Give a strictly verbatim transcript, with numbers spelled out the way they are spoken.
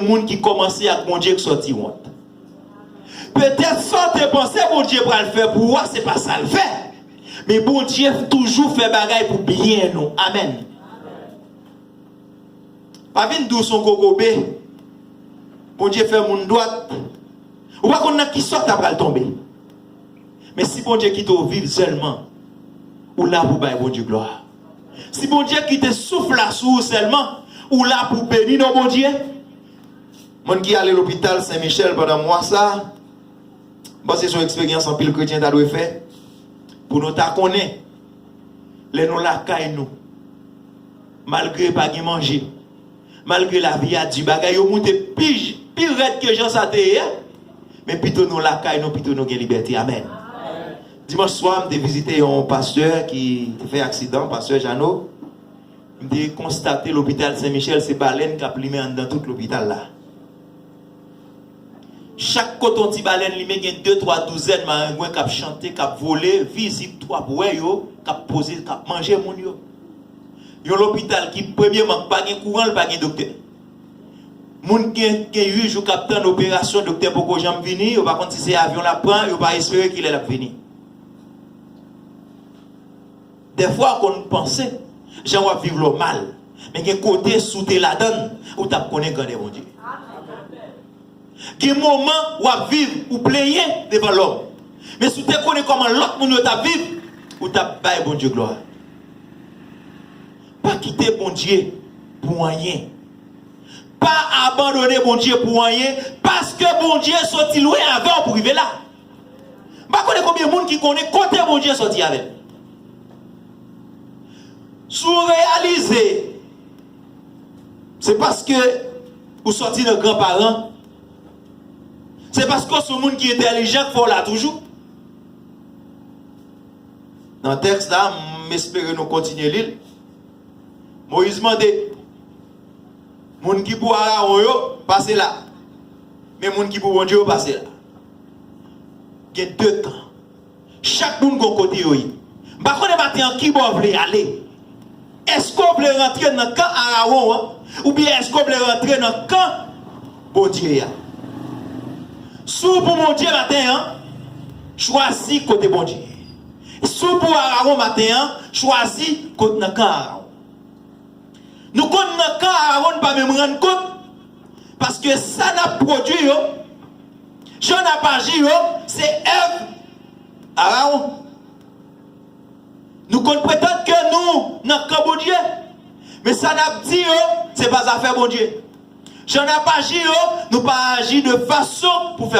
moun ki kòmanse ak Bondye k sòti wont. Petèt sa w te panse Bondye pral fè pou ou a, se pa sa l fè. Men Bondye toujou fè bagay pou byen nou. Amèn. Pa vin di w se yon kokobe. Bondye fè moun dwat. Ou pa konn nan kisa w ta pral tonbe. Men si Bondye kite w viv sèlman, ou la pou bay Bondye glwa. Si Bondye kite souf la sou ou sèlman, ou la pou beni non Bondye. Moun ki ale lopital Sen Michèl pandan mwa sa a, m panse se yon eksperyans anpil kretyen ta dwe fè, pou nou ta konnen, lè nou lakay nou, malgre pa gen manje, malgre lavi a di, bagay yo moute pi, pi rèd ke jan sa te ye a, men pito nou lakay nou, pito nou gen libète. Amèn. Dimanch swa, m te vizite yon pastè ki te fè aksidan, pastè Jeannot. M te konstate lopital Sen Michèl se balèn k ap limen anndan tout lopital la. Chak kote yon ti balèn limen, gen de, twa douzèn marengwen k ap chante, k ap vole, vizib tou ap wè yo, k ap poze, k ap manje moun yo. Yon lopital ki, premyèman, pa gen kouran, l pa gen doktè. Moun gen, gen uit jou k ap tann operasyon, doktè poko janm vini, yo pa konn si se avyon l ap pran, yo pa espere kilè l ap vini. Dèfwa, w konn panse, jan w ap viv la w mal. Men gen kote, si w te ladan l, ou t ap konnen grandè Bondye. Gen moman, w ap viv, ou plenyen devan lòm. Men si w te konnen kòman lòt moun yo t ap viv, ou t ap bay Bondye glwa. Pa kite Bondye pou anyen. Pa abandone Bondye pou anyen, paske Bondye soti lwen avè w pou rive la. M pa konnen konbyen moun ki konnen kote Bondye soti avè l. Si w reyalize, se paske ou sòti nan granparan, se paske w se yon moun ki entèlijan k fè w la toujou. Nan tèks la, m espere nou kontinye li l. Moyiz mande, moun ki pou Arawon yo, pase la. Men moun ki pou Bondye yo, pase la. Gen de kan. Chak moun gon kote yo ye. M pa konnen maten an ki bò w vle ale. Èske w vle rantre nan kan Arawon an, oubyen èske w vle rantre nan kan Bondye a? Si w pou Bondye maten an, chwazi kote Bondye. Si w pou Arawon maten an, chwazi kot nan kan Arawon. Nou konn nan kan Arawon, n pa menm rann kont, paske sa n ap pwodui yo, jan n ap aji yo, se èv Arawon. Nou konn pretann ke nou nan kan Bondye, men sa n ap di yo, se pa zafè Bondye. Jan n ap aji yo, nou pa aji de fason pou fè